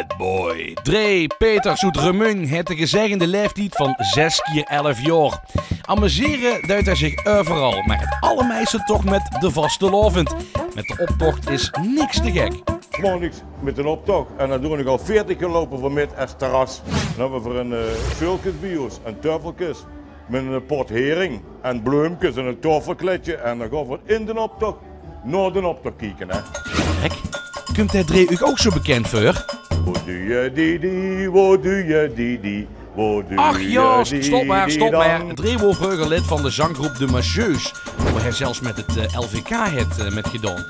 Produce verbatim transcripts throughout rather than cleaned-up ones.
Bad boy. Dré Peters oet Remunj haet de gezegende laeftied van zes kier elf jaor. Amusere duit hae zich euveral, mer 't allermeiste toch mit de vastelaovend. Mit de optoch is niks te gek. 's Morges mit 'nen optoch en dan doon ich al veertig kilometer veur mit es terras. Dan höbbe v'r veur 'n eh, sjöölkes bie ós en töffelkes. Mit 'ne pot hering en bleumkes en 'n taofelkleidje. En dan gaon v'r in d'n optoch nao d'n optoch kieke, hè. Gek. Kump dae Dré uch ouch zo bekènd veur? Wo doe je die die, wo doe je die die, wo doe Ach je ja, die stop mer, die stop dan? mer. Dré waor vreuger lid van de zanggroep De Majeus, wo hae zelfs mit 't eh, L V K haet eh, mitgedaon.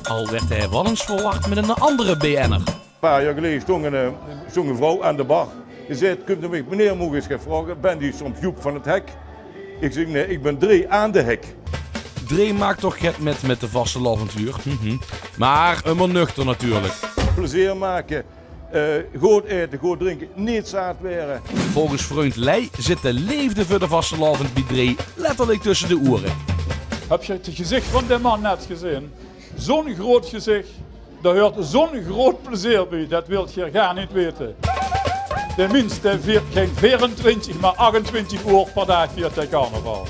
Al woort hae waal ins verwach mit 'nen andere B N'er. Paar jaor geleje stóng 'n eh, stóng 'n vrouw aan de bar. Die zaet: "Kump d'r mich, meneer, maag ich ins get vraoge? Bent u soms Joep van 't Hek?" Ich zèk: "Nae, ich bin Dré aan de Hek." Dré maak toch get mit mit de vastelaovend, huur. Mhm. Mer ummer nuchter natuurlik. Plezeer make, eh, good aete, good drinke, neet zaat waere. Volges vrundj Lei zit de leefde veur de vastelaovend bie Dré letterlik tösse de oere. Höb geer 't gezicht van de man net gezeen? Zo'n groot gezicht, dao huurt zo'n groot plezeer bie, det wilt geer gaar neet weite. De mins dae viert gein veerentwintig, mer achtentwintig oer per daag viert hae carnaval.